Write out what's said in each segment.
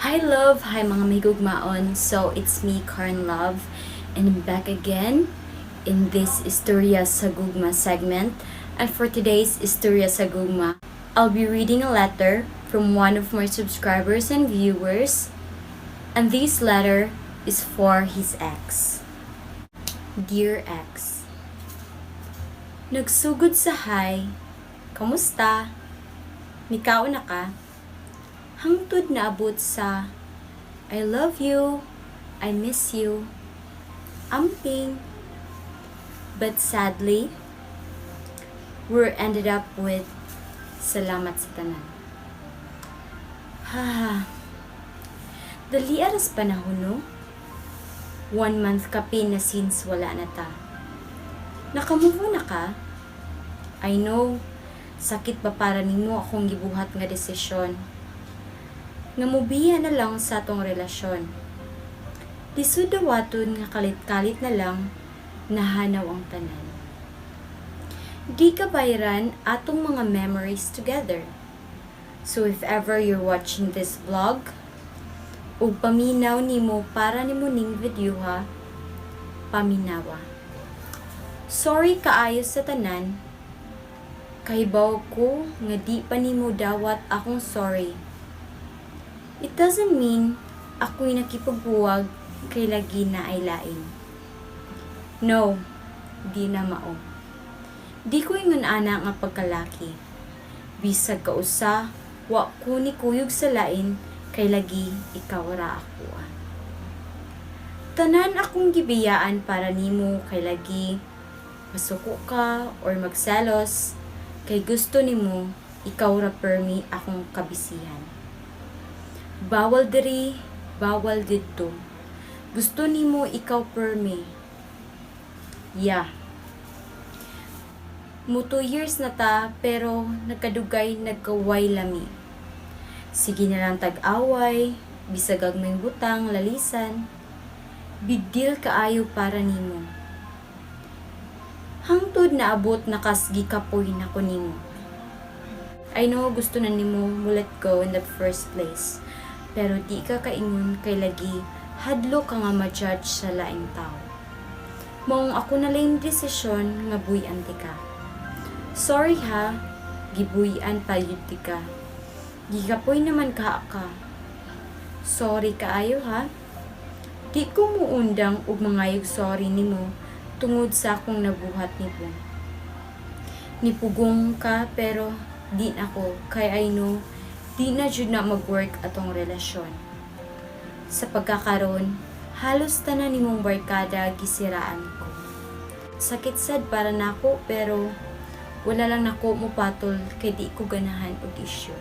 Hi love! Hi mga mahigugmaon! So, it's me, Karen Love, and I'm back again in this Istorya sa Gugma segment. And for today's Istorya sa Gugma, I'll be reading a letter from one of my subscribers and viewers. And this letter is for his ex. Dear ex, nagsugod sa "Hi, kamusta? Nikaon na ka?" Hangtod naabot sa "I love you, I miss you, amping." But sadly, we're ended up with "Salamat sa tanan." Ha, dali ra sa panahon, no? One month kapin na since wala na ta. Nakamove on na ka? I know, sakit pa para nimo akong gibuhat nga desisyon nga mubiya na lang sa atong relasyon. Lisod dawaton nga kalit-kalit na lang nahanaw ang tanan. Di ka bayran atong mga memories together. So if ever you're watching this vlog, ug paminaw nimo para nimo ning video ha, paminawa. Sorry kaayo sa tanan. Kahibaw ko nga di pa nimo dawat akong sorry. It doesn't mean ako'y nakipagbuwag kay lagi naay lain. No, di na mao. Di ko ingon ana nga pagkalaki. Bisag kausa, wa ko ni kuyog sa lain kay lagi ikaw ra ako. Tanan akong gibiyaan para nimo kay lagi masuko ka or magselos kay gusto nimo ikaw ra permi akong kabisihan. Bawal diri, bawal didto. Gusto nimo ikaw permi. Yeah. Mo 2 years na ta pero nagkadugay nagkaway lami. Sige na lang tag-away, bisag gagmayng butang, lalisan. Big deal kaayo para nimo. Hangtod naabot na kas gikapoy na ko nimo. I know gusto na nimo mo let go in the first place. Pero di ka kaingon kay lagi hadlok ka nga ma-judge sa laing tao. Maong ako na lang desisyon nga buy-an tika. Sorry ha, gibuy-an pa yun tika. Gikapoy naman ka ka. Sorry kaayo ha. Di ko muundang og mangayog sorry nimo tungod sa akong nabuhat nimo. Nipugong ka pero di nako kay I know di na jud na mag-work atong relasyon. Sa pagkakaron, halos tanan nimong barkada gisiraan ko. Sakit sad para nako pero wala lang nako mopatol kay di ko ganahan og issue.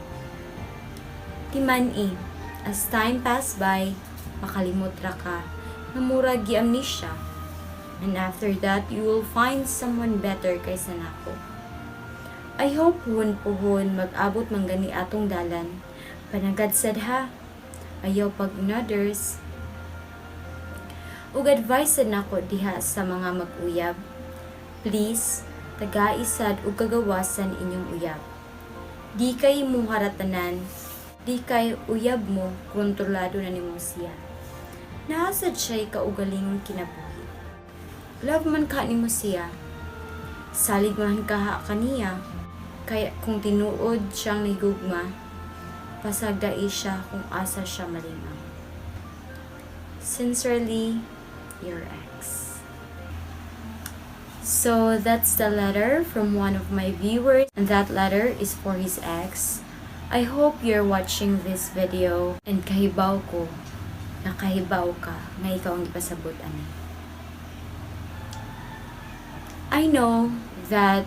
Timan-i, as time pass by, makalimot ra ka, nga murag gi-amnesia. And after that, you will find someone better kaysa nako. I hope puhon-puhon mag-abot man gani atong dalan. Panagad sad ha. Ayaw pag others. Ug advice sad nako diha sa mga mag-uyab. Please, tagai sad og kagawasan inyong uyab. Di kay mo haratanan, di kay uyab mo, kontrolado na nimo siya. Naa sad siya'y kaugalingong kinabuhi. Love man ka nimo siya. Salig man ka kaniya. Kaya kung tinuod siyang nigugma, pasagdai siya kung asa siya malingaw. Sincerely, your ex. So that's the letter from one of my viewers, and that letter is for his ex. I hope you're watching this video and kahibaw ko, nakahibaw ka nga ikaw ang gipasabot ani. I know that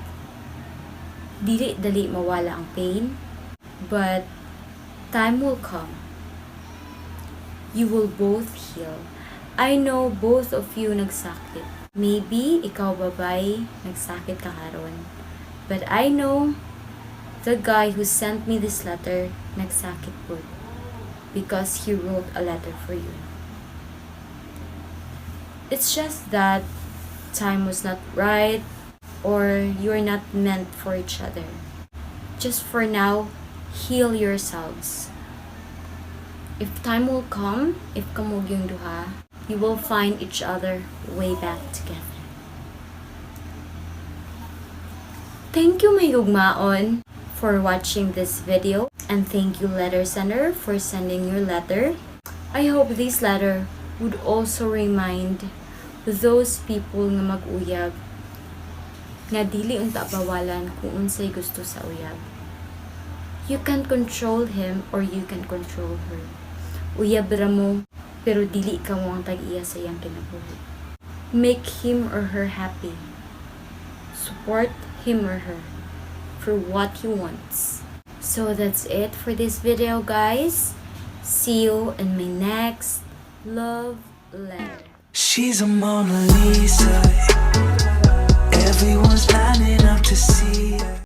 dili dali mawala ang pain, but time will come. You will both heal. I know both of you nagsakit. Maybe ikaw, babay, nagsakit ka karon. But I know the guy who sent me this letter nagsakit po because he wrote a letter for you. It's just that time was not right or you are not meant for each other. Just for now, heal yourselves. If time will come, if kamo gyung duha, you will find each other way back together. Thank you, my gugmaon, for watching this video, and thank you, letter sender, for sending your letter. I hope this letter would also remind those people nga mag-uyab nga dili unta bawalan kung unsay gusto sa uyab. You can control him or you can control her. Uyab ra mo, pero dili kamo ang tag-iya sa iyang kinabuhi. Make him or her happy. Support him or her for what he wants. So that's it for this video, guys. See you in my next love letter. She's a Mona Lisa. Everyone's lining up to see her.